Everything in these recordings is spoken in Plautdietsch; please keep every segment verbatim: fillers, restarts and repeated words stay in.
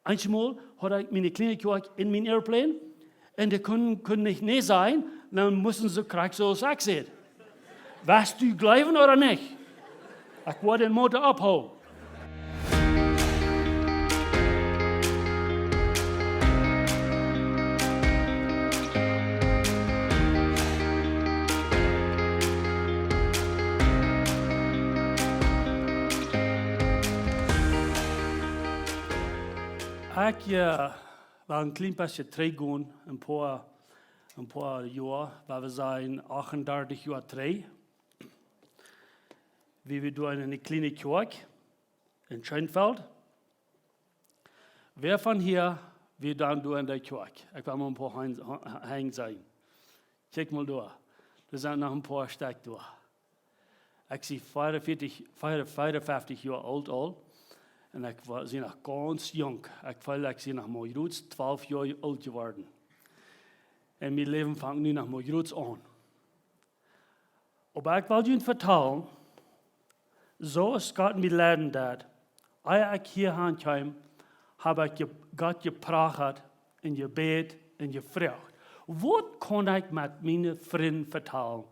Eenmol haud ekj miene kjliene Kjoakj en mien Airplane un dee kunnen, kunnen nich nä sajen, dan musten see krakjt soo aus ekj säd. West du jleewen ooda nich? Ekj wull dän Motor opphoolen. Ekj, äh, well een kjlien bät trigjgonen, een poa, een poa Joa, wua wie sent achtundartich Joa trigj. Wie wie doa en eene kjliene Kjoakj en Scheenfeld. Wäa von hia, wie dan doa en dee Kjoakj? Ekj well mau een poa Henj, Henj seenen. Kjikj mol doa. Doa sent noch een poa Stekj doa. Ekj sie veeaunvieetich, veea-, veeaunfeftich Joa oolt aul. Un ekj wa-, sie noch gaunz junk. Ekj feel, ekj sie noch mau jrods twalf Joa oolt jeworden. Un mien Läwen fangt nu noch mau jrods aun. Oba ekj well junt vetalen, soo aus Gott mie leiden deed, ea ekj hia han kjeem, hab ekj je-, Gott jeprachat un jebät un jefroacht: Waut kaun ekj met miene Frind vetalen?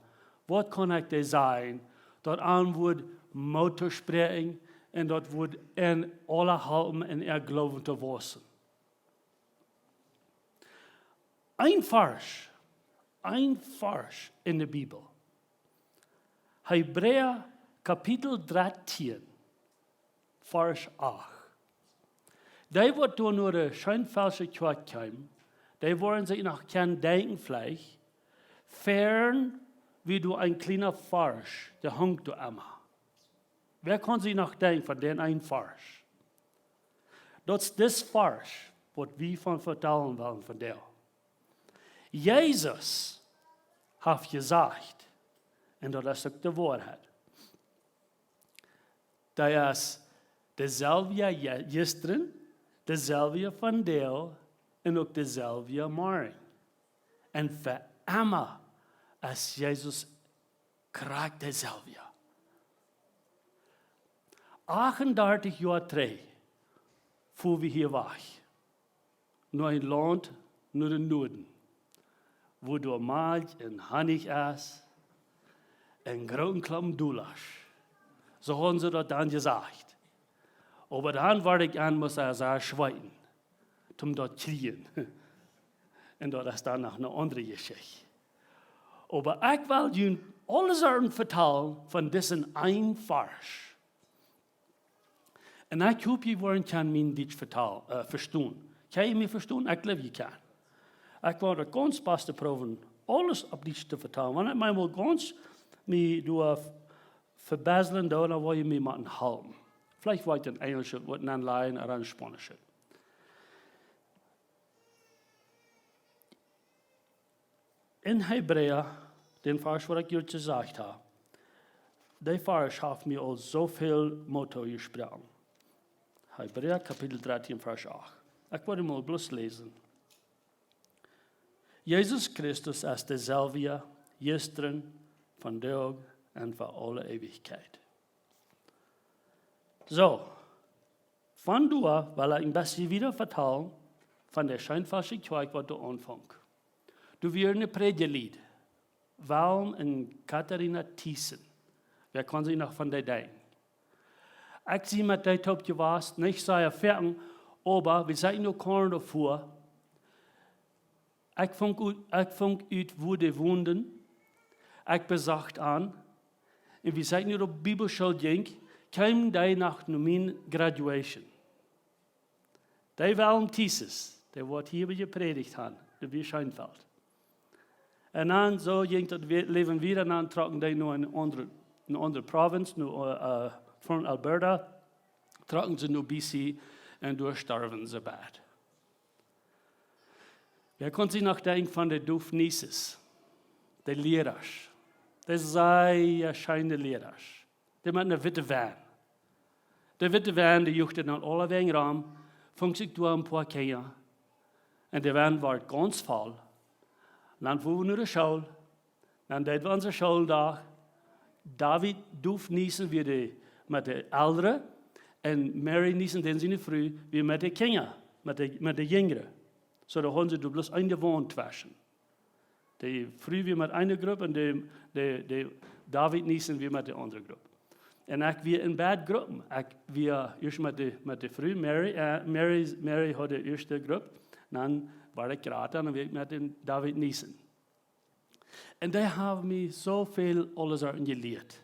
Waut kaun ekj dee sajen, daut an wudd Moot toospräakjen un daut wudd an aula halpen en äa Gloowen to wausen? Een Varsch, een Varsch en de Bibel. Hebräa Kapitel dartieen, Varsch acht. Dee waut doa no de Scheenfeldsche Kjoakj kjeemen, dee woaren sikj noch kjennen denkjen veleicht, wäarom wia doa een kjliena Varsch, dee hunk doa emma. Wäa kaun sikj noch denkjen von dän eenen Varsch? Daut es dis Varsch, waut wie von vetalen wellen vondoag. Jesus haft jesajcht, un daut es uk de Woarheit, dee es deselwja je-, jistren, deselwja vondoag un uk deselwja morjen. Un fa emma es Jesus krakjt deselwja. Achtundartich Joa trigj fua wie hia wajch. No een Launt, no dän Nuaden, wua doa Malkj un Honnich es, un grooten Klompen Dulasch. Soo hauden see daut dan jesajcht. Oba dan wort ekj aun, must ekj sea schweeten, om daut kjrieen. Un daut es dan noch eene aundre Jeschicht. Oba ekj well junt aules vetalen von disen eenen Varsch. Un ekj hop, jie woaren kjennen mien Dietsch vetal-, äh, vestonen. Kjenn jie mie vestonen? Ekj jleew, jie kjennen. Ekj woa daut gaunz baste proowen, aules opp Dietsch to vetalen. Wan ekj mie mol gaunz mie doa vebeslen doo, dan woa jie mie motten halpen. Veleicht woa ekj daut Enjelsche waut aunlajen ooda daut Spaunische. En Hebräa, dän Varsch, waut ekj junt jesajcht hab, dee Varsch haft mie aul soo väl Moot jesproaken. Hebräa Kapitel dartieen, Varsch acht. Ekj well mol bloos läsen. Jesus Christus es deselwja jistren, vondoag un fa aule Eewichkjeit. Soo, von doa well ekj een bät wieda vetalen von de Scheenfeldsche Kjoakj, waut doa aunfunk. Doa wia eene Prädja-Lied, Wilhelm un Katharina Thiessen. Wäa kaun sikj noch von dee denkjen? Ekj sie met dee toop jewast, nich sea foaken, oba wie sent no Corn doafäa. Ekj funk ut, ekj funk ut, wua dee wonden. Ekj besocht an. Un wie sent no de Bibelschool jinkj, kjeemen dee noch no mien Graduation. Dee Wilhelm Thiessen, dee waut hia jeprädicht haud, dee wia Scheenfeld. Un dan soo jinkj daut wie-, Läwen wieda, un dan trocken dee no eene aundre, eene aundre Provinz, no, äh, äh, von Alberta, trocken see no B C un doa storwen see beid. Wäa kaun sikj noch denkjen von de Doof Nieces, de Lierasch? Dee sea scheene Lierasch. Dee met eene witte Van. De witte Van, dee jucht dan aulewäajen rom, funk sikj doa een poa Kjinja. Un de Van wort gaunz voll. Dan fua wie no de School. Dan deed wie onse Schooldach. David Doof Niesen wia de, met de Eldre. Un Mary Niesen, dan siene Fru, wia met de Kjinja. met de, met de jinjre. Soo, doa hauden see doa bloos eene Waunt tweschen. De Fru wia met eene Grupp un de, de, de David Niesen wia met de aundre Grupp. Un ekj wia en beid Gruppen. Ekj wia ieescht met de, met de Fru, Mary, äh, Mary, Mary haud de ieeschte Grupp. Dan wia ekj jrata un wia ekj met dän David Niesen. Un dee haft mie soo väl aule Sachen jelieet.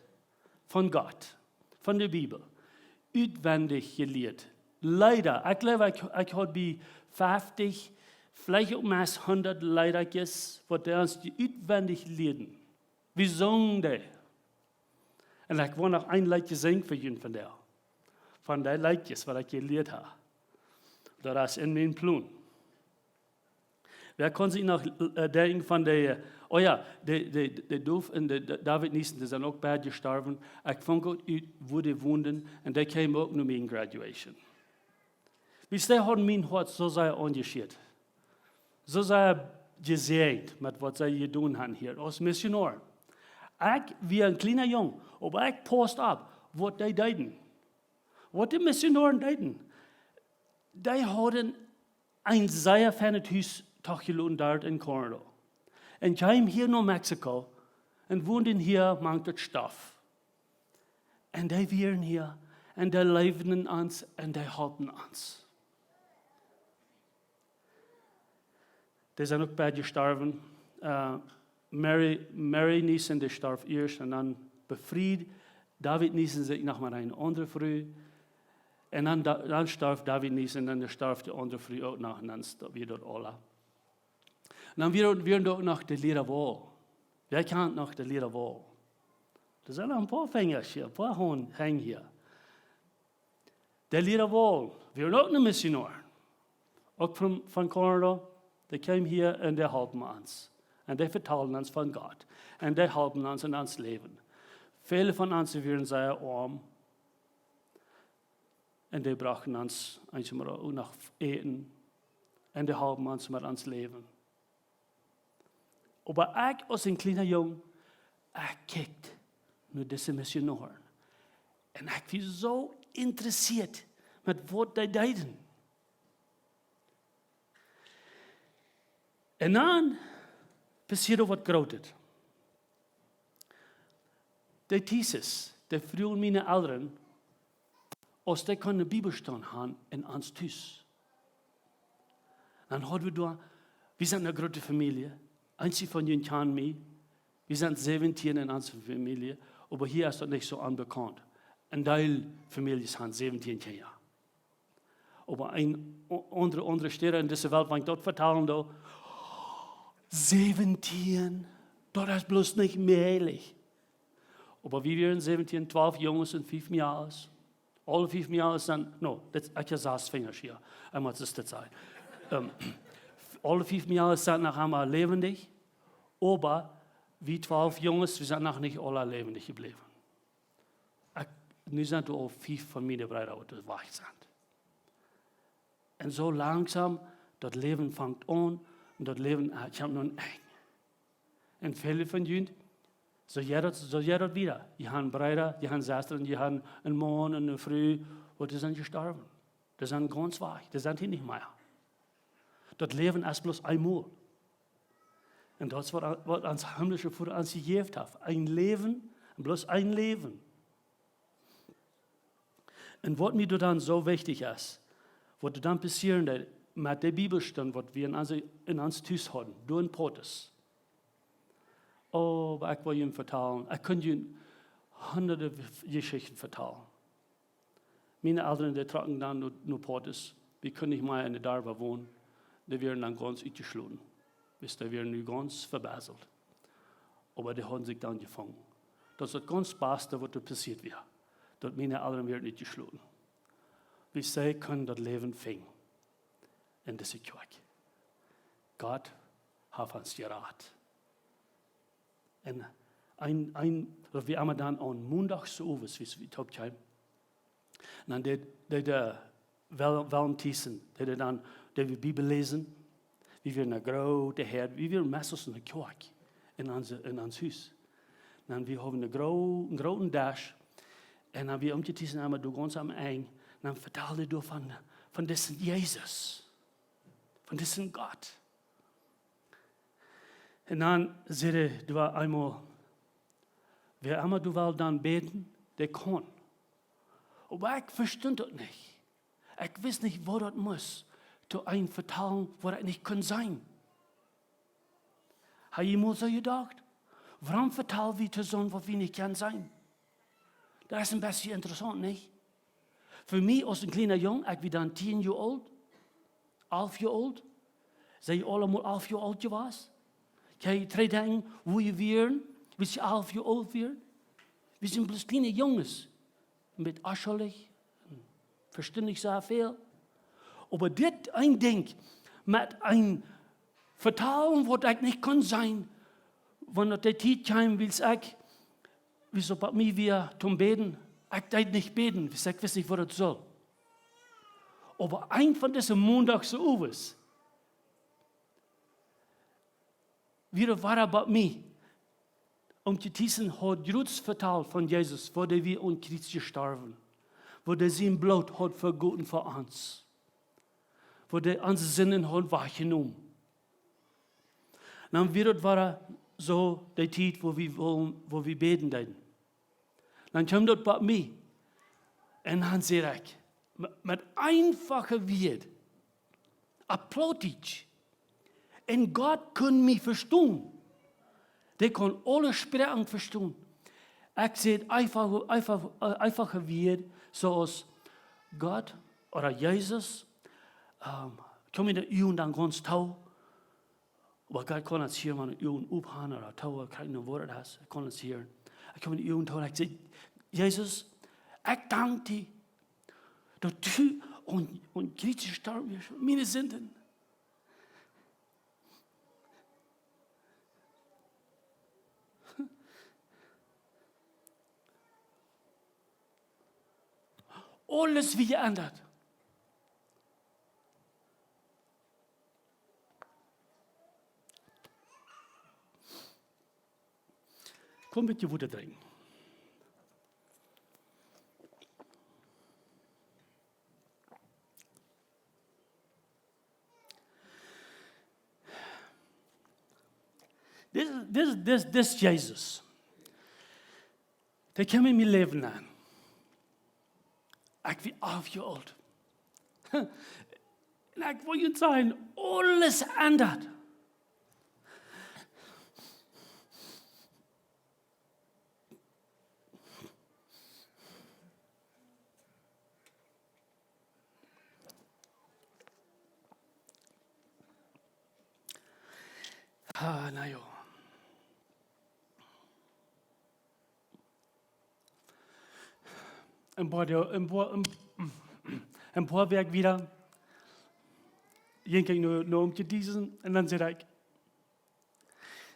Von Gott, von de Bibel, utwendich jelieet. Leeda, ekj jleew, ekj, ekj haud bie feftich, veleicht uk mea hundat Leedakjes, waut dee ons utwendich lieeden. Wie sungen dee. Un ekj wull noch een Leet sinjen fa junt von dee. Von dee Leedjes, waut ekj jelieet hab. Daut es en mien Plon. Wäa kaun sikj noch, äh, denkjen von de, oh jo, de, de, de Doof un de, de David Niesen, dee sent uk beid jestorwen. Ekj funk uk ut, wua dee wonden, un dee kjeemen uk no miene Graduation. Wiels dee hauden mien Hoat soo sea aunjeschieet. Soo sea jesäajent met waut see jedonen haben hia aus Missionoaren. Ekj wia een kjliena Jung, oba ekj pausst opp, waut dee deeden. Waut de Missionoaren deeden. Dee hauden een sea feinet Hus toopjeloten doa en Coronado. Un kjeemen hia no Mexiko un wonden hia mank daut Stoff. Un dee wieren hia un dee leewden ons un dee holpen ons. Dee sent uk beid jestorwen. Äh, Mary, Mary Niesen, dee storf ieescht un dan befried David Niesen sikj noch met eene aundre Fru. Un dan, da-, dan storf David Niesen un dan storf de aundre Fru uk noch un dan sto-, wia daut aula. Un dan wia, wia doa uk noch de Liera Wall. Wäa kjant noch de Liera Wall? Doa sent noch een poa Finjasch hia, een poa Haunt hia. De Liera Wall, wia uk een Missionoa. Uk von, von Coronado, dee kjeem hia un dee holpen ons. Un dee vetalden ons von Gott. Un dee holpen ons en ons Läwen. Väle von ons wieren sea oam. Un dee brochten ons eenjemol uk noch Äten. Un dee holpen ons met ons Läwen. Oba ekj aus een kjliena Jung, ekj kjikjt no dise Missionoaren. Un ekj wia soo interessieet met waut dee deeden. Un dan passieed waut Grootet. De Thesis, dee fruagen miene Elren, aus dee kunnen Bibelstund haben en ons Tus. Dan hauden wie doa, wie sent eene groote Famielje, eenje von junt kjanen mie, wie sent säwentieen en onse Famielje, oba hia es daut nich soo onbekaunt. Een Deel Famieljes haben säwentieen Kjinja. Oba en o-, aundre, aundre Städen en dise Welt, wan ekj daut vetalen doo, säwentieen, daut es bloos nich mäajlich. Oba wie wieren säwentieen, twalf Junges un fief Mejales. Aule fief Mejales sent, no, daut, ekj hab sas Finjasch hia. Eemol es daut sennen. Ähm, aule fief Mejales sent noch emma läwendich, oba wie twalf Junges, wie sent noch nich aula läwendich jebläwen. Ekj, nu sent doa aul fief von miene Breeda, waut doa wajch sent. Un soo langsom, daut Läwen fangt aun, un daut Läwen, äh, kjemt no een Enj. Un väle von junt, soo jeit daut, soo jeit daut wieda. Jie haben Breeda, jie haben Sestren, jie haben een Maun un eene Fru, waut dee sent jestorwen. Dee sent gaunz wajch, dee sent hia nich mea. Daut Läwen es bloos eemol. Un daut es waut, waut ons himmlische Voda ons jejäft haft. Een Läwen, un bloos een Läwen. Un waut mie doa dan soo wichtich es, waut doa dan passieed, daut met de Bibelstund, waut wie en onse, en ons Tus hauden, doa en Portis. Oh, oba ekj well junt vetalen. Ekj kunn junt hundade Jeschichten vetalen. Miene Elren, dee trocken dan no, no Portis. Wie kunnen nich mea en de Darpa wonen. Dee wieren dan gaunz utjeschloten. Wiels dee wieren nu gaunz vebäselt. Oba dee hauden sikj dan jefungen. Daut es daut gaunz baste, waut doa passieet wia. Daut miene Elren wieren utjeschloten. Wiels see kunnen daut Läwen finjen en dise Kjoakj. Gott haft ons jerat. Un een, een, daut wie emma dan aun Mondach soo owes, wiels wie toop kjeemen, dan deed, deed de Wel-, Willem Thiessen, deed hee dan, deed wie Bibel läsen. Wie wieren eene groote Häad, wie wieren meist aus eene Kjoakj en onse, en ons Hus. Dan wie hauden een gro-, een grooten Desch. Un dan wia Omkje Thiessen emma doa gaunz aum Enj. Dan vetald hee doa von, von disen Jesus. Von disen Gott. Un dan säd hee doa eemol: "Wäa emma du west dan bäden, dee kaun." Oba ekj vestunt daut nich. Ekj wist nich, waut daut must, to eenem vetalen, waut ekj nich kunn seenen. Hab jie mol soo jedocht? Wuarom vetal wie to soont, waut wie nich kjennen seenen? Daut es een bät interessaunt, nich? Fa mie aus een kjliena Jung, ekj wia dan tieen Joa oolt, alf Joa oolt. Sent jie aulemol alf Joa oolt jewast? Kjenn jie trigj denkjen, woo jie wieren, aus jie alf Joa oolt wieren? Wie sent bloos kjliene Junges. Een bät oschullich, vestunt nich soo väl. Oba dit een Dinkj met een Vetalen, waut ekj nich kunn seenen, wan daut de Tiet kjeem, wiels ekj, wiels daut bie mie wia toom bäden, ekj deed nich bäden, wiels ekj wist nich, waut daut sull. Oba een von dise Mondagse Owents, wia daut wada bie mie. Oomkje Thiessen haud jrod vetalt von Jesus, woo dee wia aum Kjriez jestorwen, woo dee sien Bloot haud vegoten fa ons, woo dee onse Sinden haud wajchjenomen. Dan wia daut wada soo de Tiet, woo wie wullen, woo wie bäden deeden. Dan kjeem daut bie mie. Un dan säd ekj, me-, met eenfache Wieed, opp Plautdietsch. Un Gott kunn mie vestonen. Dee kunn aule Sproaken vestonen. Ekj säd eenfache, eenfache, äh, eenfache Wieed, soo aus Gott ooda Jesus, ähm, kjeem miene Uagen dan gaunz too. Oba Gott kaun ons hieren, wan de Uagen op sent ooda too, kjikj no woo daut es, hee kaun ons hieren. Ekj kjeem miene Uagen too un ekj säd: "Jesus, ekj dank die, daut du aum, aum Kjriez jestorwen best fa miene Sinden." Aules wia jeendat. Komm, bitte Wota drinkjen. Dit, dit, dit, dit es Jesus. Dee kjeem en mien Läwen nenn. Ekj wia alf Joa oolt. Un ekj well junt sajen, aules endat. Ah, na jo. Een poa Doag, een poa, een, een poa Wäakj wieda jinkj ekj no, no Oomkje Thiessen un dan säd ekj: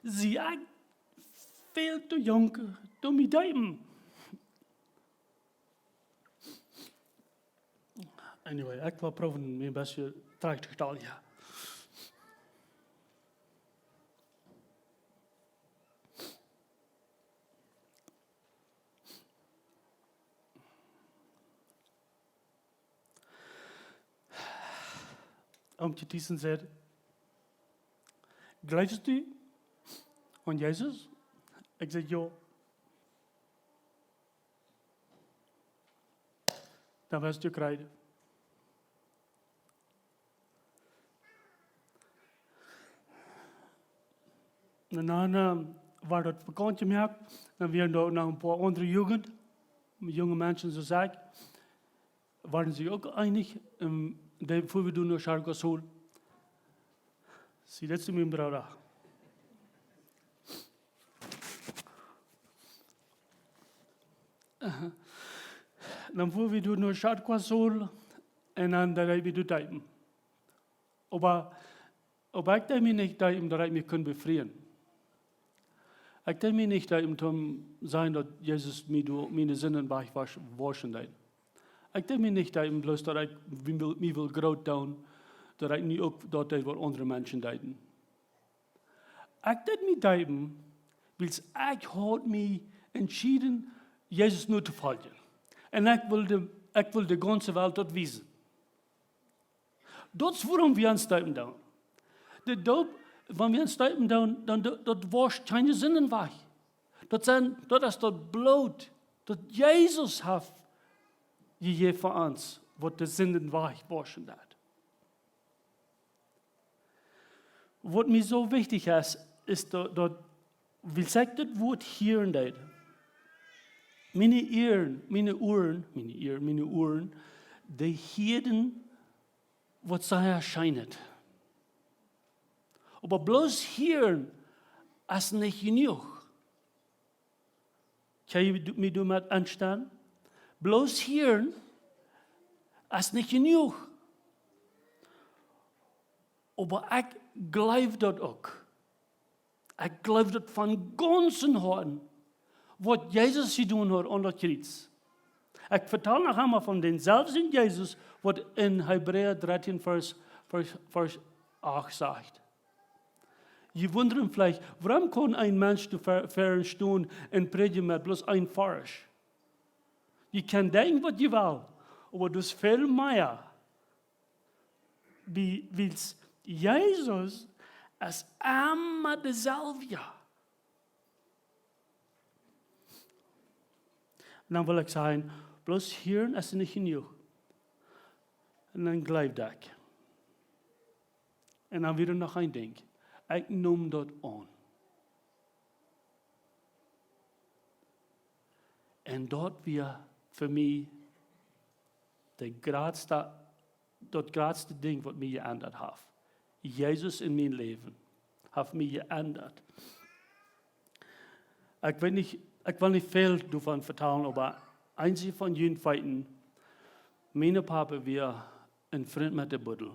"Sie ekj väl too junk toom mie deepen?" Anyway, ekj well proowen mie een bät trajcht to stalen, jo. Oomkje Thiessen säd: "Jleefst du aun Jesus?" Ekj säd: "Jo." Dan wia ekj kjliena. Un dan, äh, wort daut bekaunt jemoakt. Dan wieren doa noch een poa aundre Jugend, junge Menschen, soo saj ekj, wieren sikj uk eenich, ähm, dee fuaren wie dan no Charcas Hol. See, daut es mien Brooda. Dan fuaren wie dan no Charcas Hol un dan, dan deeden wie doa deepen. Oba, oba ekj deed mie nich deepen, daut ekj mie kunn befrieen. Ekj deed mie nich deepen, om to sajen, daut Jesus mie doa, miene Sinden wajchwausch-, wauschen deed. Ekj deed mie nich deepen, bloos daut ekj mie well, mie well groot doonen, daut ekj nu uk daut deed, waut aundre Menschen deeden. Ekj deed mie deepen, wiels ekj haud mie entschieden, Jesus notofoljen. Un ekj wull de, ekj wull de gaunze Welt daut wiesen. Daut es wuarom wie ons deepen doonen. De Doop, wan wie ons deepen doonen, dan do-, daut woascht kjeene Sinden wajch. Daut sent, daut es daut Bloot, daut Jesus haft jejäft fa ons, waut de Sinden wajch woascht. Daut, waut mie soo wichtich es, es daut, daut, wiels ekj dit Wuat hieren deed, miene Ieren, miene Uaren, miene Ieren, miene Uaren, dee hieeden waut see erschient. Oba bloos hieren es nich jenuach. Kaun jie mie doamet enstonen? Bloos hieren es nich jenuach. Oba ekj jleew daut uk. Ekj jleew daut von gaunzen Hoaten, waut Jesus jedonen haft aun daut Kjriez. Ekj vetal noch eemol von dänselwjen Jesus, waut en Hebräa dartieen Varsch, Varsch, Varsch acht sajcht. Jie wundren veleicht, wuarom kaun een Mensch doa ver-, ver stonen un prädjen met bloos een Varsch? Jie kjennen denkjen, waut jie wellen, oba daut es väl mea. Wie, wiels Jesus es emma deselwja. Un dan well ekj sajen, bloos hieren es nich jenuach. Un dan jleew ekj. Un dan wada noch een Dinkj. Ekj neem daut aun. Un daut wia fa mie de jratste, daut jratste Dinkj, waut mie jeendat haft. Jesus en mien Läwen haft mie jeendat. Ekj weet nich, ekj well nich väl doavon vetalen, oba eent von junt weeten, mien Papa wia een Frint met de Buddel.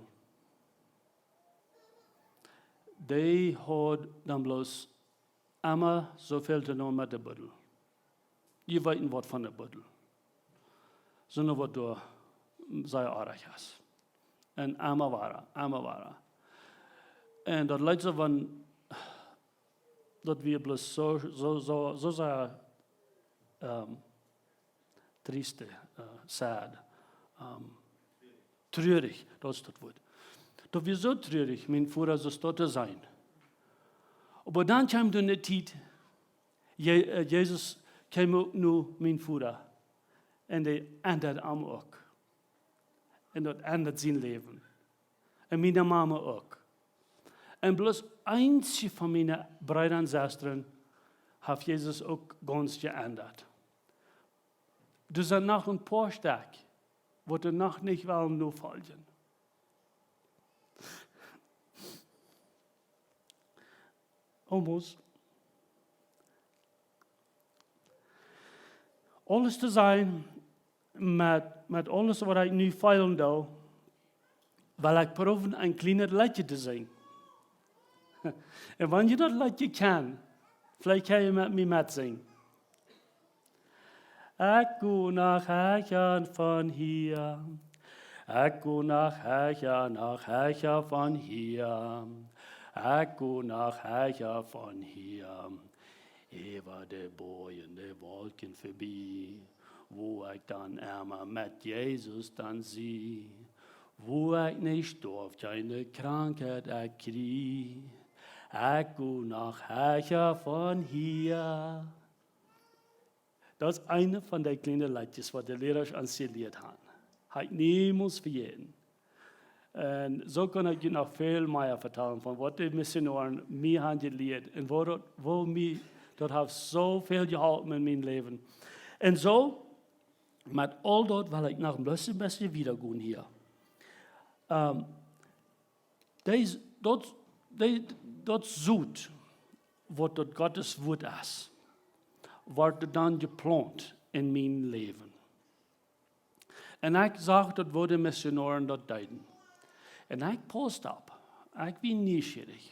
Dee haud dan bloos emma soo väl to doonen met de Buddel. Jie weeten waut von de Buddel. Sonda waut doa sea oajch es. Un emma wada, emma wada. Un daut leet soo von, daut wia bloos soo, soo, soo, soo sea, ehm, triest, eh, sad. Ehm, truarich, daut es daut Wuat. Daut wia soo truarich, mien Voda soo doot to sennen. Oba dan kjeem doa ne Tiet, Je-, eh, Jesus kjeem uk no mien Voda. Un dee endad am uk. Un daut endad sien Läwen. Un miene Mama uk. Un bloos eent von miene Breeda un Sestren haft Jesus uk gaunz jeendat. Doa sent noch een poa Stekj, waut doa noch nich wellen nofoljen. Almost. Aules to sennen, met, met aules waut ekj nu feelen doo, well ekj proowen een kjlienet Leedje to sinjen. Un wan jie daut Leedje kjennen, veleicht kjenn jie met mie metsinjen. Ekj go noch hecha von hia. Ekj go noch hecha, noch hecha von hia. Ekj go noch hecha von hia. Äwa de Boajch un de Wolkjen vebie, wua ekj dan emma met Jesus dan sie. Wua ekj nich stoaw, kjeene Krankheit ekj kjrie. Ekj go noch hecha von hia. Daut es eene von dee kjliene Leedjes, waut de Liera ons jelieet haben. Hab ekj niemols vejäten. Un soo kaun ekj junt noch väl mea vetalen von waut de Missionoaren mie haben jelieet un woo daut, woo mie daut haft soo väl jeholpen en mien Läwen. Un soo, met aul daut well ekj noch een bät, bät wieda gonen hia. Ehm, Dee, daut, dee, daut Sot, waut daut Gottes Wuat es, wort dan jeplaunt en mien Läwen. Un ekj sach daut, woo de Missionoaren daut deeden. Un ekj pausst opp. Ekj wia nieschierich.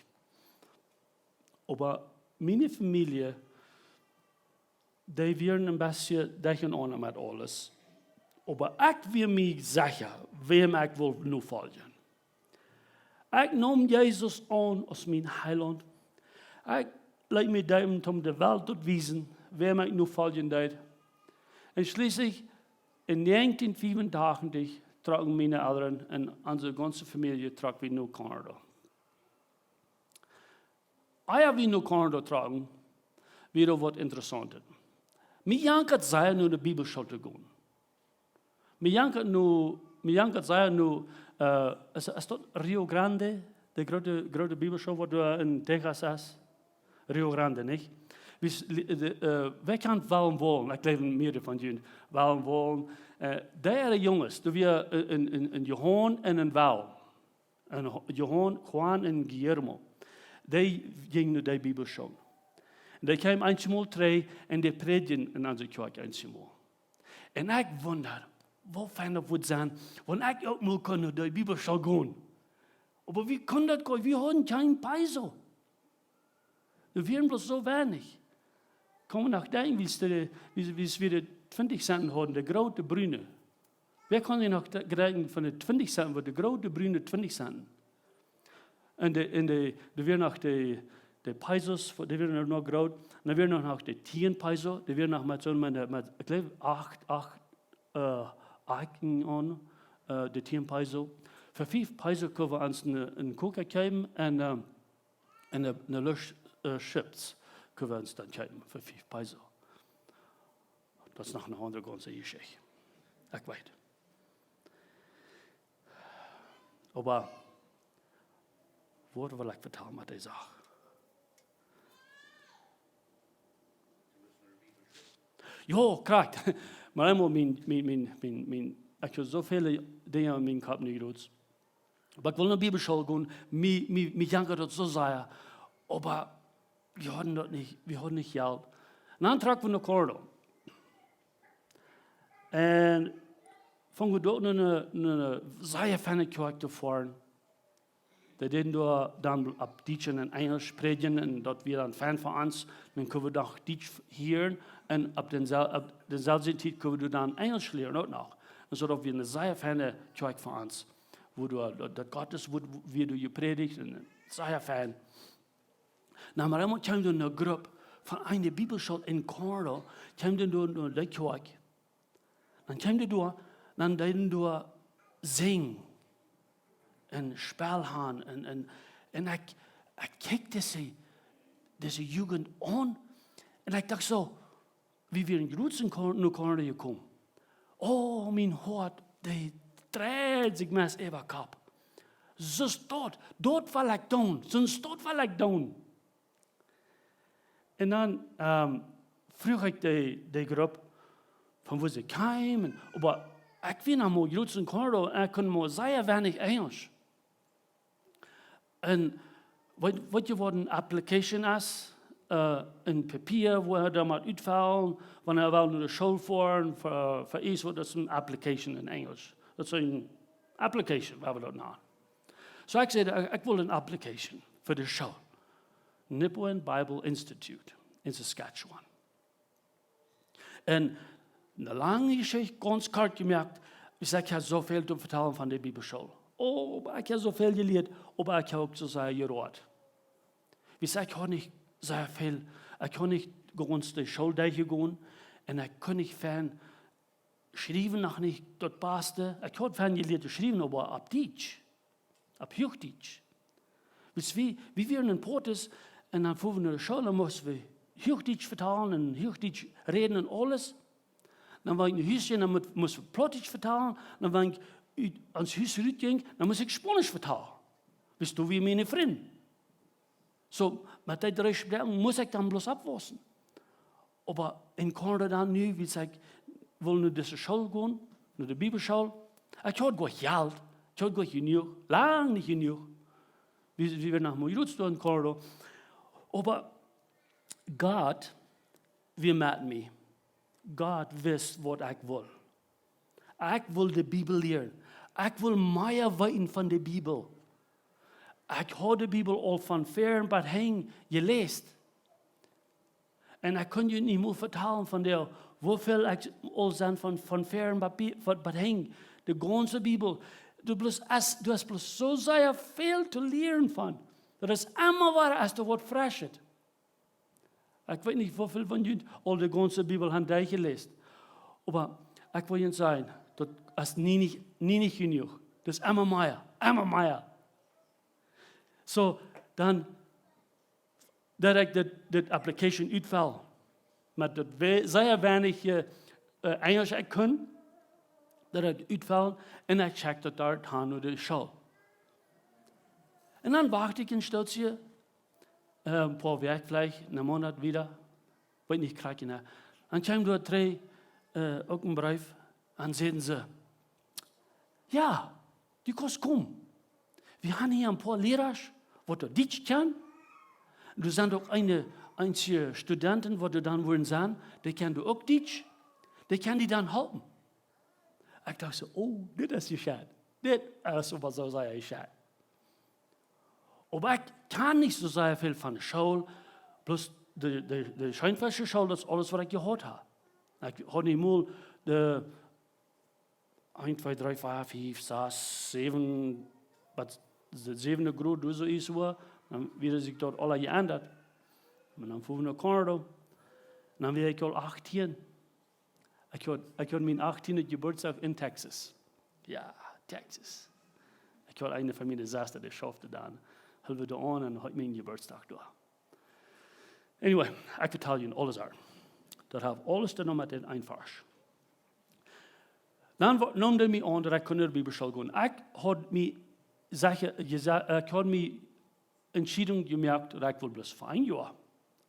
Oba miene Famielje, dee wieren een bät derchenaunda met aules. Oba ekj wia mie secha, wäm ekj wull nofoljen. Ekj neem Jesus aun aus mien Heilaunt. Ekj leet mie deepen, om de Welt to wiesen, wäm ekj nofoljen deed. Un schlieslich, en negentieen fiefuntachentich, trocken miene Elren un onse gaunze Famielje trock wie no Kanada. Ea wie no Kanada trocken, wia waut Interessauntet. Mie jankat sea no de Bibelschool to gonen. Mie jankat no, mie jankat sea no, äh, es, es daut Rio Grande, de groote, groote Bibelschool, waut doa en Texas es? Rio Grande, nich? Wie s-, li-, de, äh, wäa kjant Wallen Wallen? Ekj jleew, mearere von junt. Wallen Wallen. Äh, dee Junges, doa wia, äh, een, een, een Johan un een Wal. Un Ho-, Johan, Juan un Guillermo. Dee jinjen no de Bibelschool. Un dee kjeemen eenjemol trigj un dee prädjden en onse Kjoakj eenjemol. Un ekj wunda, woo fein daut wudd sennen, wan ekj uk mol kunn no de Bibelschool gonen. Oba wie kunnen daut goanich, wie hauden kjeen Peso. Wie wieren bloos soo weinich. Kaun noch denkjen, wie wie, wie wie de twintich Cent hauden, de groote brune. Wäa kaun sikj noch de-, denkjen von de twintich Cent, waut de groote brune twintich Cent? Un de, un de, doa wia noch de, de Pesos, waut, dee wieren noch groot. Un dan wia noch, noch de tieen Peso, dee wia noch met soo, met, met, ekj jleew, acht, acht, äh, Akjen aun, äh, de tieen Peso. Fa fief Peso kunnen wie ons een, een Coca kjeepen un, äh, un een, een Lust, äh, Chips kunnen wie ons dan kjeepen fa fief Peso. Daut es noch eene aundre gaunze Jeschicht. Ekj weet. Oba waut well ekj vetalen met dee Sach? Jo, krakjt. Mau eemol mien, mien, mien, mien, mien, ekj hab soo väl Dinja en mienen Kopp nu jrots. Oba ekj wull no Bibelschool gonen, mie, mie, mie jankat daut soo sea. Oba wie hauden daut nich, wie hauden nich Jelt. Un dan trocken wie no Kanada. Un fungen doa eene, eene sea feine Kjoakj to foaren. Dee deeden doa dan opp Dietsch un Enjlisch prädjen un daut wia dan fein fa ons. Dan kunnen wie doch Dietsch hieren un opp dän sel-, opp deeselwje Tiet kunnen wie dan Enjlisch lieren uk noch. Un soo daut wia eene sea feine Kjoakj fa ons. Wua doa, daut, daut Gott sien Wuat wia doa jeprädicht un sea fein. Na, mau eemol kjeem doa eene Grupp von eene Bibelschool en Kanada, kjeem doa no de Kjoakj. Dan kjeem dee doa, dan deeden doa sinjen un Spell han un, un, un ekj, ekj kjikj dise, dise Jugend aun un ekj docht soo, wie wieren jrots en Kor-, no Kanada jekomen. O, mien Hoat, dee dreid sikj meist äwa Kopp. Soo daut, daut well ekj doonen, soo daut well ekj doonen. Un dan, ähm, fruach ekj de, de Grupp von wua see kjeemen. Oba ekj wia noch mau jrots en Kanada un ekj kunn mau sea weinich Enjlisch. Un weet, weet jie waut eene application es? Äh, een Papia, wua eena dan mott utfellen, wan eena well no de School foaren, fa, fa ieescht, waut es eene application en Enjlisch? Daut es eene application, woo wie daut nanen. Soo ekj säd, ekj, ekj wull eene application fa de School. Nipawin Bible Institute in Saskatchewan. Un eene lange Jeschicht, gaunz kort jemoakt, ekj hab soo väl to vetalen von de Bibelschool. O, oba ekj hab soo väl jelieet, oba ekj hab uk soo sea jeroat. Wiels ekj haud nich soo väl, ekj haud nich gaunz de School derchjegonen un ekj kunn nich fein schriewen, noch nich daut baste. Ekj haud fein jelieet to schriewen, oba opp Dietsch. Opp Huachdietsch. Wiels wie, wie wieren en Portus un dan fuaren wie no de School, dan musten wie Huachdietsch vetalen un Huachdietsch räden un aules. Dan wan ekj no Hus jinkj, dan must, must wie Plautdietsch vetalen. Dan wan ekj ut, aus Hus rut jinkj, dan must ekj Spaunisch vetalen. Wiels doa wieren miene Frind. Soo, met dee dree Sproaken must ekj dan bloos oppwaussen. Oba en Kanada dan nu, wiels ekj wull no dise School gonen, no de Bibelschool. Ekj haud goa Jelt, ekj haud goa jenuach, lang nich jenuach. Wie, wie wieren noch mau jrots doa en Kanada. Oba Gott wia met mie. Gott wist, waut ekj wull. Ekj wull de Bibel lieren. Ekj wull mea weeten von de Bibel. Ekj haud de Bibel aul von väaren bat hinjen jeläst. Un ekj kunn junt nich mol vetalen von de, woo väl ekj aul sie von, von väaren bat, bat, bat hinjen. De gaunze Bibel. Du bloos, es, du hast bloos soo sea väl to lieren von. Daut es emma wada, aus du waut fresch hast. Ekj weet nich, woo väl von junt aul de gaunze Bibel han derchjeläst. Oba ekj well junt sajen, daut es nie nich, nie nich jenuach. Daut es emma mea, emma mea. Soo, dan, daut ekj dit, dit application utfell. Met daut we-, sea weinich, äh, Enjelsch ekj kunn, daut ekj utfell un ekj check daut doa han no de School. Un dan wacht ekj een Stootje, äh, een poa Wäakj veleicht, een Moonat wieda, weet nich krakjt, nä. Dan kjeem doa dree, äh, uk een Breef, dan säden see: "Jo, du kaust komen. Wie han hia een poa Lierasch, waut doa Dietsch kjennen. Doa sent uk eene, eenje Studenten, waut doa dan woaren sennen, dee kjennen doa uk Dietsch. Dee kjennen die dan halpen." Ekj docht soo: "Oh, dit es jescheit. Dit es oba soo sea jescheit." Oba ekj kaun nich soo sea väl von de School, bloos de, de, de Scheinfelsche School, daut es aules, waut ekj jehuat hab. Ekj haud nich mol de eent, twee, dree, vea, fief, sas, säwen, waut de säwende Grod, doa soo es, wua, dan wia sikj daut aula jeendat. Un dan fuhr ekj no Coronado. Dan wia ekj aul achtieen. Ekj haud, ekj haud mien achtieendet Jeburtsdach en Texas. Jo, Texas. Ekj haud eene von miene Sestren, dee schauft dan. Hilt wie doa aun un haud mien Jeburtsdach doa. Anyway, ekj vetal junt aules aun. Daut haft aules to doonen met dän eenen Varsch. Dan wa-, neem dee mie aun, daut ekj kunn no de Bibelschool gonen. Ekj haud mie secha, jesa-, ekj haud mie Entschiedunk jemoakt, daut ekj wull bloos fa een Joa.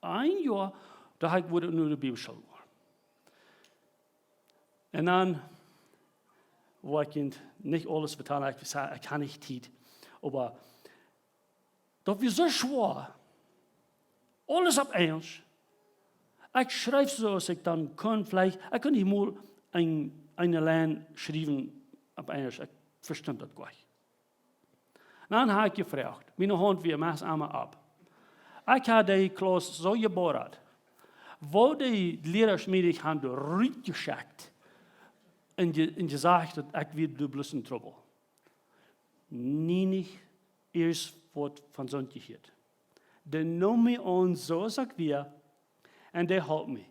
Een Joa, daut ekj wull no de Bibelschool gonen. Un dan, woo ekj junt nich aules vetalen, ekj saj, ekj hab nich Tiet. Oba daut wia soo schwoa. Aules opp Enjelsch. Ekj schreef soo aus ekj dan kunn, veleicht, ekj kunn nich mol een, eene Lien schriewen opp Enjelsch. Ekj vestunt daut goanich. Dan hab ekj jefroacht. Miene Haunt wia meist emma opp. Ekj hab dee Klauss soo jeboorat, woo de Lierasch mie nich han doa rutjeschekjt un je-, un jesajcht, daut ekj wia doa bloos en Trubbel. Nie nich ieescht waut von soont jehieet. Dee neem mie aun soo aus ekj wia un dee holp mie.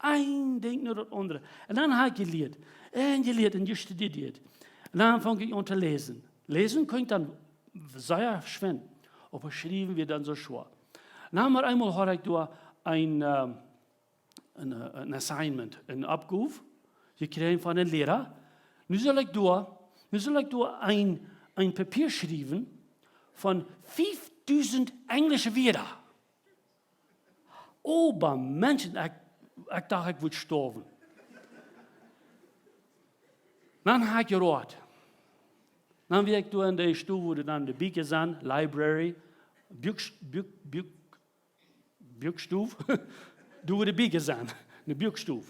Een Dinkj no daut aundre. Un dan hab ekj jelieet. Un jelieet un jestudieet. Un dan funk ekj aun to läsen. Läsen kunn ekj dan sea schwind. Oba schriewen wia dan soo schwoa. Un dan opp eemol haud ekj doa een, ähm, een, äh, een assignment, eene Oppgow, jekjräajen von een Liera. Nu sull ekj doa, nu sull ekj doa een, een Papia schriewen von fiefdusent enjelsche Wieed. Oba Menschen, ekj, ekj docht, ekj wudd stoawen. Dan hab ekj jeroat. Dan wia ekj doa en de Stow, wua dan de Bieekja sent, library, Buak-, Buak-, Buak-, Buakstow. Doa wua de Bieekja sent, de Buakstow.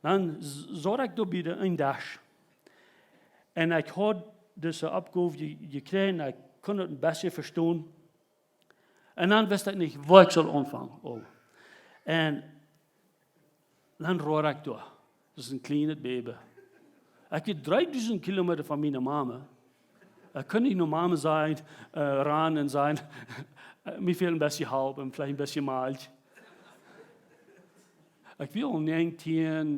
Dan s-, saut ekj doa bie de, een Desch. Un ekj haud dise Oppgow je-, jekjräajen, ekj kunn daut een bät vestonen. Un dan wist ekj nich, wua ekj sull aunfangen. Oh. Un dan roat ekj doa. Daut es een kjlienet Baby. Ekj wia dreedusent Kilometa von miene Mama. Ekj kunn nich no Mama sajen, äh, rannen un sajen, äh, mie fält een bät Halp un veleicht een bät Malkj. Ekj wia aul näajentieen,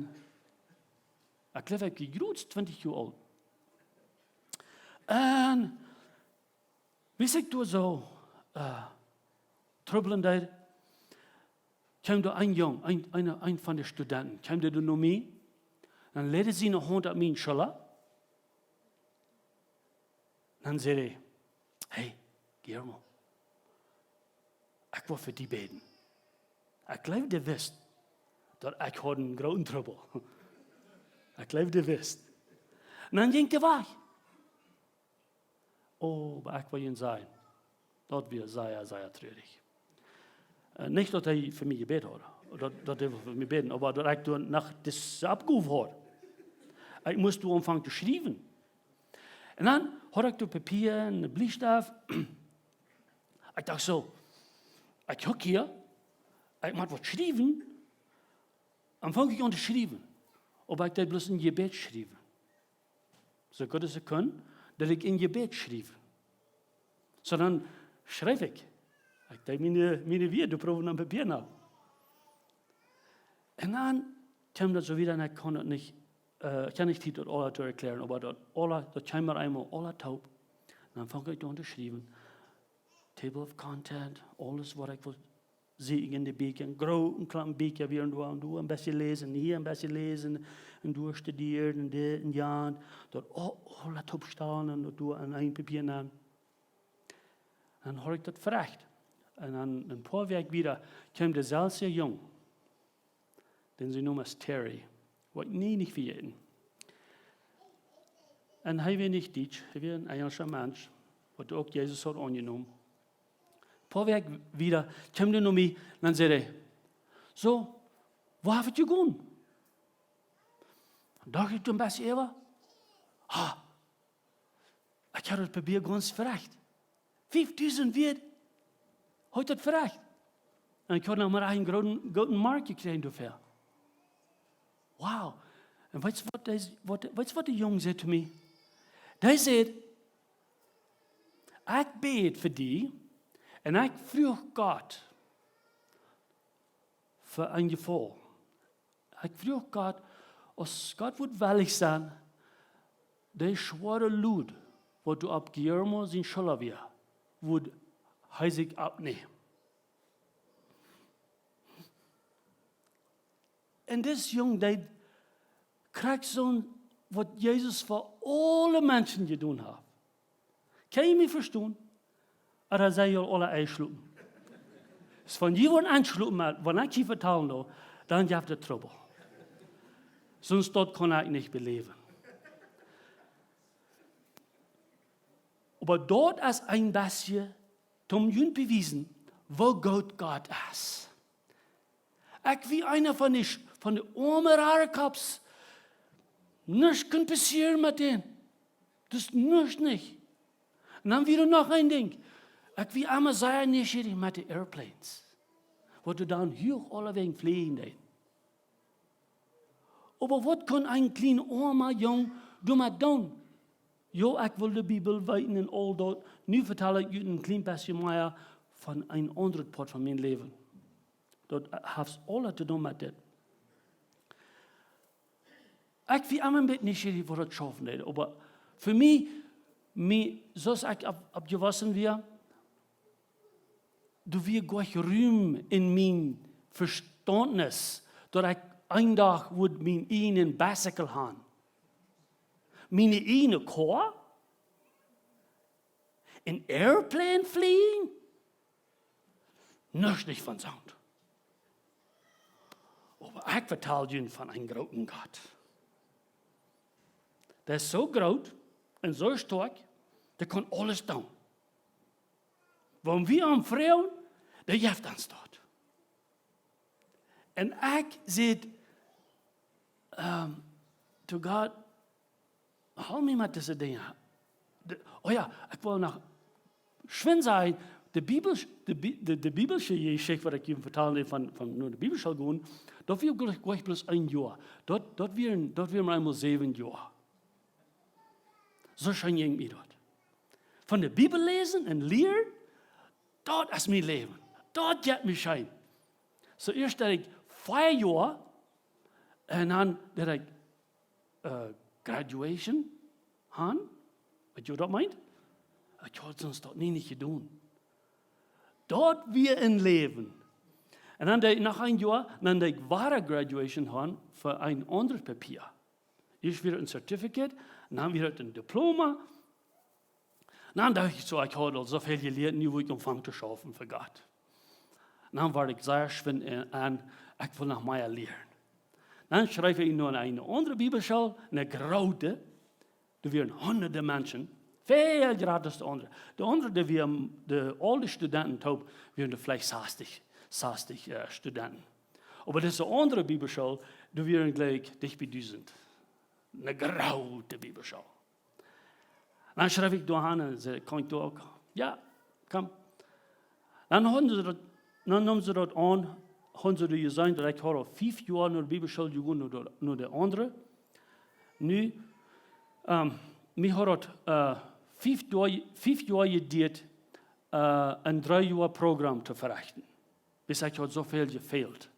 ekj jleew, ekj wia jrods twintich Joa oolt. Un wist ekj doa soo, äh, trubblen deed, kjeem doa een Jung, een, een, een von de Studenten, kjeem doa no mie, dan läd hee siene Haunt opp miene Schulla, dan säd hee: "Hey, Guillermo, ekj well fa die bäden." Ekj jleew, dee wist, daut ekj haud een grooten Trubbel. Ekj jleew, dee wist. Un dan jinkj hee wajch. Oh, oba ekj well junt sajen, daut wia sea, sea trurich. Äh, nich daut hee fa mie jebät haud, daut, daut hee fa mie bäd, oba daut ekj doa noch dise Oppgow haud. Ekj must doa aunfangen to schriewen. Un dan haud ekj doa Papia un Bliestift. Ekj docht soo, ekj huk hia, ekj mott waut schriewen. Dan funk ekj aun to schriewen. Oba ekj deed bloos een Jebäd schriewen. Soo goot aus ekj kunn, deed ekj een Jebäd schriewen. Soo dan schreef ekj. Ekj deed miene, miene Wieed, dee proowd opp Papia no. Un dan kjeem daut soo wiet un ekj kunn daut nich, äh, ekj kaun nich Tiet daut aula to erkjläaren, oba daut aula, daut kjeem mie eemol aula toop. Dan funk ekj aun to schriewen. Table of Content, aules waut ekj wull seenen en de Bieekja, een grooten Klompen Bieekja wieren doa un doa een bät läsen, hia een bät läsen un doa studieren un dit un jant, daut aul, aul daut oppstalen un daut doa en een Papia nämen. Dan haud ekj daut verecht. Un dan een poa Wäakj wieda kjeem deeselwja Jung, dän see nomen Terry, woa ekj nie nich vejäten. Un hee wia nich Dietsch, hee wia een enjelscha Mensch, waut uk Jesus haud aunjenomen. Poa Wäakj wieda kjeem hee no mie, dan säd hee: "Soo, woo haft et jegonen?" Docht ekj een bät äwa. Ha, ekj haud daut Papia gaunz verecht. Fiefdusent Wieed haud ekj daut verecht. Un ekj haud noch mau een grooten, grooten Mark jekjräajen doafäa. Wow. Un weetst waut dee, waut, weetst waut de Jung säd to mie? Dee säd: "Ekj bäd fa die un ekj fruach Gott fa een Jefaul. Ekj fruach Gott, aus Gott wudd wellich sennen, dee schwoare Load, waut doa opp Guillermo siene Schulla wia, wudd hee sikj aufnämen." Un dis Jung deed krakjt soo, waut Jesus fa aule Menschen jedonen haft. Kaun jie mie vestonen? Ooda sent jie aul aule enjeschlopen? Es wan jie woaren enjeschlopen, mau wan ekj hia vetalen doo, dan jeft et Trubbel. Sonst daut kaun ekj nich beläwen. Oba daut es een bät, om junt to wiesen, woo groot Gott es. Ekj wia eena von de, von de oame Rarkopps. Nuscht kunn passieren met dän. Daut es nuscht nich. Un dan wia noch een Dinkj. Ekj wia emma sea nieschierich met de Airplanes, waut doa dan huach aulawäajen fleajen deeden. Oba waut kunn een kjliena oama Jung doamet doonen? Jo, ekj wull de Bibel weeten un aul daut. Nu vetal ekj junt een kjlien bät mea von een aundret Poat von mien Läwen. Daut haft aules to doonen met dit. Ekj wia emma een bät nieschierich, woo daut schaufen deed. Oba fa mie, mie, soo aus ekj opp, oppjewossen wia, doa wia goanich Rum en mien Vestauntnis, daut ekj een Dach wudd mien ieejnen Bicycle haben. Miene ieejne Car? Een Airplane fleajen? Nuscht nich von soont. Oba ekj vetal junt von een grooten Gott. Dee es soo groot un soo stoakj, dee kaun aules doonen. Wan wie am froagen, dee jeft ons daut. Un ekj säd, ehm, to Gott: "Help mie met dise Dinja." De, oh jo, ekj wull noch schwind sajen, de Bibel, de, Bi- de, de biblische Jeschicht, waut ekj junt vetalen deed von, von no de Bibelschool gonen, daut wia jlikj, jlikj bloos een Joa. Daut, daut wia, daut wia mau eemol säwen Joa. Soo scheen jinkj mie daut. Von de Bibel läsen un lieren, daut es mien Läwen. Daut jeit mie scheen. Soo ieescht deed ekj vea Joa un dan deed ekj, eh, graduation han. Weetst waut daut meent? Ekj haud sonst daut nie nich jedonen. Daut wia een Läwen. Un dan deed ekj noch een Joa, un dan deed ekj wada graduation han fa een aundret Papia. Ieescht wia et een certificate, un dan wia et een Diploma. Dan docht ekj soo, ekj haud aul soo väl jelieet, nu wull ekj aunfangen to schaufen fa Gott. Dan wort ekj sea schwind en, en, ekj wull noch mea lieren. Dan schreef ekj no eene aundre Bibelschool, eene groote, doa wieren hunderte Menschen, väl jrata aus de aundre. De aundre, dee wia, de, aul de Studenten toop, wieren doa veleicht sastich, sastich, eh, Studenten. Oba dise aundre Bibelschool, doa wieren jlikj dicht bie dusent. Eene groote Bibelschool. Dan schreef ekj doa aun un säd: "Kaun ekj doa uk?" "Jo, komm." Dan hauden see daut, dan neemen see daut aun, hauden see doa jeseenen, daut ekj haud aul fief Joa no de Bibelschool jegonen, no de, no de aundre. Nu, ehm, mie haud daut, eh, fief Joa, fief Joa jedieet, eh, een dree Joa Programm to verechten. Wiels ekj haud soo väl jefält.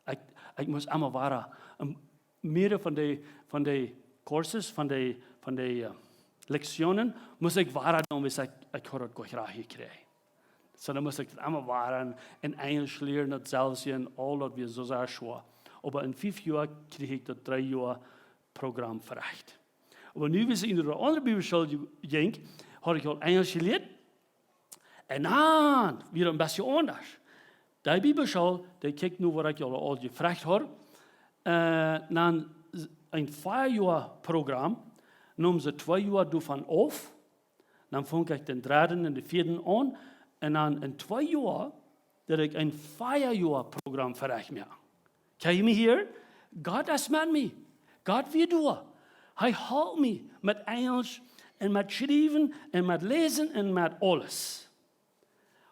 Ekj, ekj must emma wada, ehm, mea von de, von de Courses, von de, von de, eh, Lektionen, must ekj wada doonen, wiels ekj, ekj haud daut goot rajcht jekjräajen. So, dan must ekj daut emma woaren un Enjelsch lieren, daut selfst en aul daut wia soo sea schwoa. Oba en fief Joa kjrieech ekj daut dree Joa Program verecht. Oba nu, aus ekj no de aundre Bibelschool jinkj, haud ekj aul Enjelsch jelieet. Un dan wia daut een bät aundasch. Dee Bibelschool, dee kjikjt nu, waut ekj aul, aul jefroacht haud. Äh, dan s-, een vea Joa Program, neemen see twee Joa doavon auf. Dan funk ekj dän dredden un dän vieeden aun. Un dan en twee Joa, daut ekj een vea Joa Program verecht mie. Kjenn jie mie hieren? Gott es met mie. Gott wia doa. Hee holp mie met Enjelsch un met schriewen un met läsen un met aules.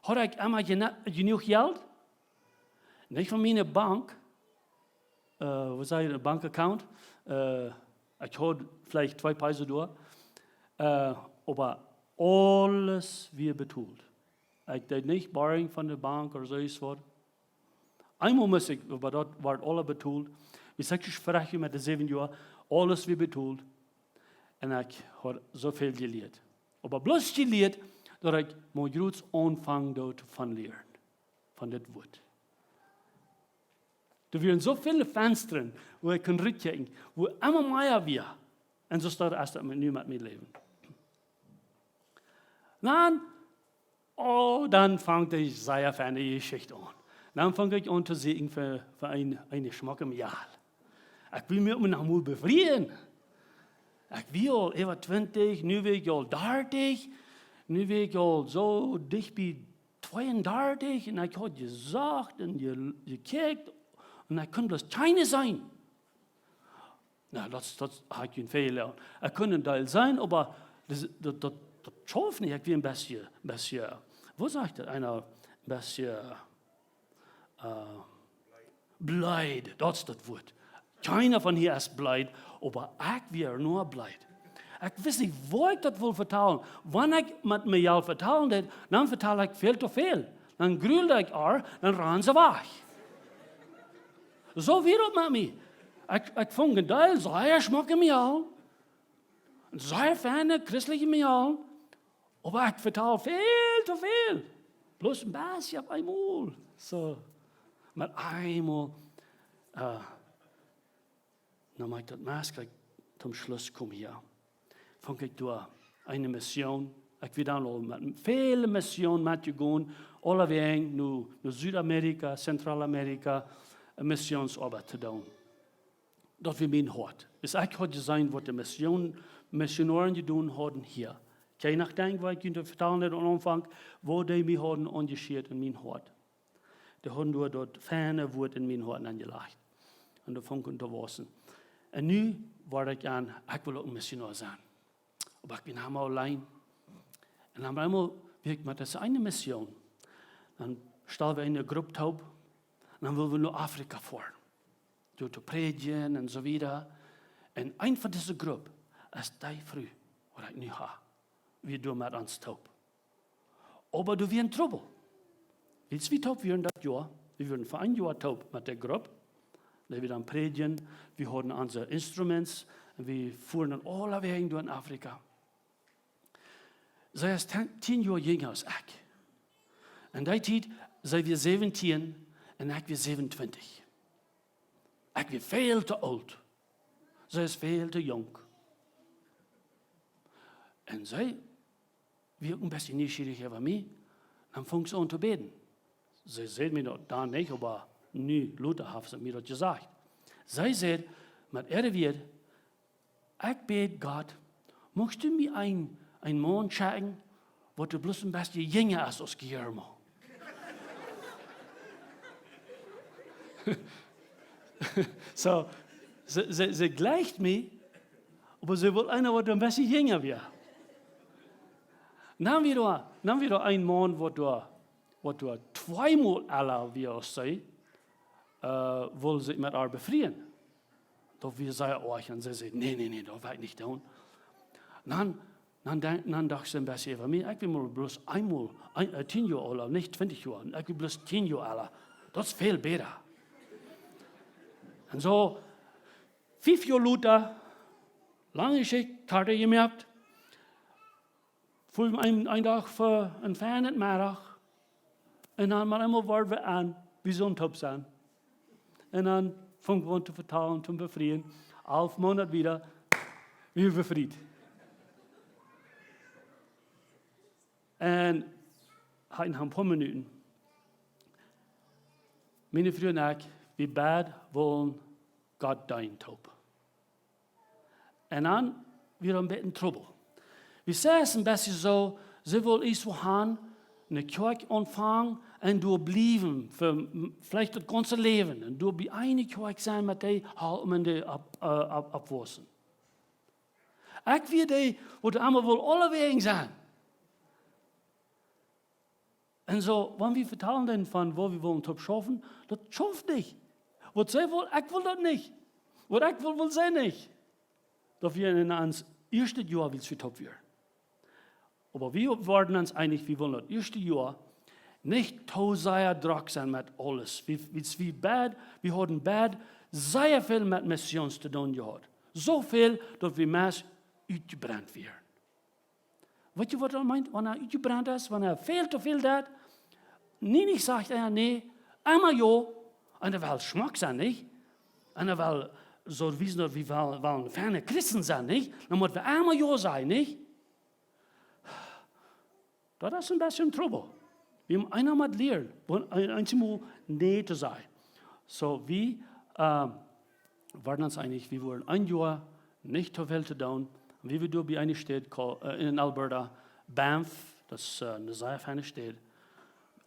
Haud ekj emma jene-, jenuach Jelt? Nich von miene Bank. Äh, waut saj ekj, een Bankaccount? Äh, ekj haud veleicht twee Peso doa. Äh, oba aules wia betolt. Ekj deed nich borrowen von de Bank ooda soo waut. Eemol must ekj, oba daut wort aules betolt. Wie sent verecht met de säwen Joa, aules wia betolt. Un ekj haud soo väl jelieet. Oba bloos jelieet, daut ekj mau jrods aunfunk doa von lieren. Von dit Wuat. Doa wieren soo väl Fenstren, wua ekj kunn rutkjikjen, wua emma mea wia. Un soo es daut nu met mien Läwen. Dan, oh, dan funk dee sea feine Jeschicht aun. Dan funk ekj aun to sieekjen fa, fa een, een schmocket Mejal. Ekj well mie noch mol befrieen. Ekj wia aul äwa twintich, nu wia ekj aul dartich, nu wia ekj aul soo dicht bie tweeundartich un ekj haud jesocht un je-, jekjikjt un ekj kunn bloos kjeene seenen. Na, daut, daut haud ekj en väl jelieet. Ekj kunn een Deel seenen, oba daut, daut, daut, daut schauft nich. Ekj wia een bät, bät, waut sajcht daut? Eena een bät, äh, bleed, daut es daut Wuat. Kjeena von hia es bleed, oba ekj wia noch bleed. Ekj wist nich, woo ekj daut wull vetalen. Wan ekj met Mejal vetalen deed, dan vetald ekj väl to väl. Dan grulde ekj äa, dan rand see wajch. Soo wia daut met mie. Ekj, ekj funk een Deel sea schmocke Mejal. Sea feine christelje Mejal. Oba ekj vetald väl to väl. Bloos een bät opp eemol. Soo. Oba eemol, äh, dan mott ekj daut Mask, like, toom Schluss komen hia. Funk ekj doa eene Mission. Ekj wia dan aul met väle Missionen metjegonen, aulewäajen no, no Südamerika, Zentralamerika, Missionsoabeit to doonen. Daut wia mien Hoat. Aus ekj haud jeseenen, waut de Mission, Missionoaren jedonen hauden hia. Kjenn jie noch denkjen, waut ekj junt vetalen deed aum Aunfank, woo dee mie hauden aunjeschieet en mien Hoat. Dee hauden doa daut feine Wuat en mien Hoat aunjelajcht. Un doa funk aun to wausen. Un nu wort ekj aun, ekj well uk een Missionoa sennen. Oba ekj wia noch emma auleen. Un dan eemol wia ekj met dise eene Mission. Dan stalden wie eene Grupp toop. Un dan wullen wie no Afrika foaren. Doa to prädjen un soo wieda. Un eene von dise Grupp es dee Fru, waut ekj nu hab. Wia doa met ons toop. Oba doa wia een Trubbel. Wiels wie toop wieren daut Joa, wie wieren fa een Joa toop met de Grupp. Dee wie dan prädjen, wie hauden onse instruments un wie fuaren dan aulewäajen doa en Afrika. See es tien, tien Joa jinja aus ekj. En dee Tiet, see wia säwentieen un ekj wia säwenuntwintich. Ekj wia väl to oolt. See es väl to junk. Un see wia uk een bät nieschierich äwa mie. Dan funk see aun to bäden. See säd mie daut dan nich, oba nu lota haft see mie daut jesajcht. See säd, met äare Wieed: "Ekj bäd Gott, muchst du mie een, een Maun schekjen, waut doa bloos een bät jinja es aus Guillermo?" Soo, see, see, see jleicht mie, oba see wull eena, waut een bät jinja wia. Dan wia doa, dan wia doa een Maun, waut doa, waut doa tweemol ella wia aus see, äh, wull sikj met äa befrieen. Daut wia sea oajch un see säd: "Nä, nä, nä, daut well ekj nich doonen." Dan, dan, dan, dan docht see een bät äwa mie: "Ekj wia mau bloos eemol, een, äh, tien Joa oolt, nich twintich Joa. Ekj wia bloos tien Joa oolt. Daut es väl bäta." Un soo, fief Joa lota, lange Jeschicht korta jemoakt, fua wie een, een Dach fa een feinen Meddach, Un dan mau eemol worden wie aun, wie sullen toop sennen. Un dan fungen wie aun to vetalen, to befrieen. Alf Moonat wieda, wie befriet. Un haud noch een poa Minuten. Miene Fru un ekj, wie beid wullen Gott deenen toop. Un dan wia een bät Trubbel. Wie säden een bät soo, see wull ieescht wua han, eene Kjoakj aunfangen un doa bliewen, fa m-, veleicht daut gaunze Läwen. Un doa bie eene Kjoakj sennen met dee halpen un dee opp-, äh, opp-, oppwaussen. Ekj wia dee, waut emma wull aulewäajen sennen. Un soo, wan wie vetalen dan von woo wie wullen toop schaufen, daut schauft nich. Waut see wull, ekj wull daut nich. Waut ekj wull, wull see nich. Daut wia en ons ieeschtet Joa, wiels wie toop wieren. Oba wie worden ons eenich, wie wullen daut ieeschte Joa nich too sea drock sennen met aules. Wie, wiels wie beid, wie hauden beid sea väl met Missions to doonen jehaut. Soo väl, daut wie meist utjebrennt wieren. Weetst du, waut daut meent, wan eena utjebrennt es, wan eena väl too väl deit? Nich, nich sajcht eena nä, emma jo, un dan well schmock sennen, nich? Un dan well soo wiesen, daut wie well, well feine Christen sennen, nich? Dan mott wie emma jo sajen, nich? Daut es een bät Trubbel. Wie motten eemol lieren, wan een, eemol nä to sajen. Soo, wie, ähm, worden ons eenich, wie wullen een Joa nich too väl to doonen. Un wie wieren doa bie eene Staut, ko-, äh, en Alberta, Banff, daut es, äh, eene sea feine Staut.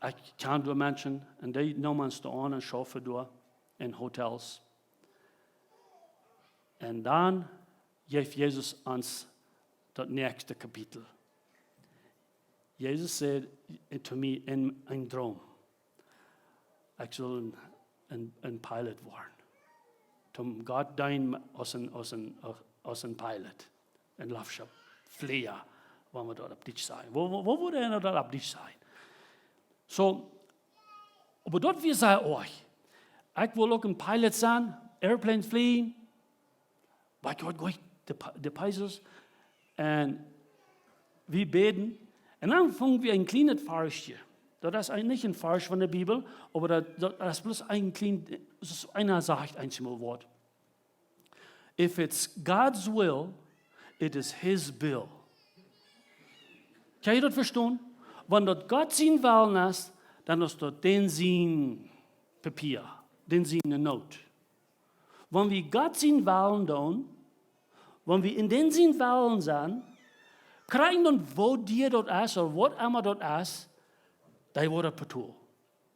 Ekj kjan doa Menschen, un dee neemen ons doa aun un schaufen doa en Hotels. Un dan jeef Jesus ons daut näakjste Kapitel. Jesus säd to mie en een Droom, ekj sull een, een, een Pilot woaren. Toom Gott deenen aus een, aus een, aus een Pilot. Een Loftschip, Fleeja, wan wie daut opp Dietsch sajen. Woo, woo, woo wudd eena daut opp Dietsch sajen? Soo, oba daut wia sea oajch. Ekj wull uk een Pilot sennen, Airplane flieen. Oba ekj haud goanich de Pa-, de Pesos. Un wie bäden. Un dan fungen wie een kjlienet Varsch. Daut es eejentlich nich een Varsch von de Bibel, oba daut, daut es bloos een kjlien, daut es eena sajcht eensmol waut. If it's God's will, it is his bill. Kjenn jie daut vestonen? Wan daut Gott sien Wellen es, dan es daut dän sien Papia, dän siene Noot. Wan wie Gott sien Wellen doonen, wan wie en dän sien Wellen sent, kjrieen dan, woo dia daut es, ooda waut emma daut es, dee woat daut betolen.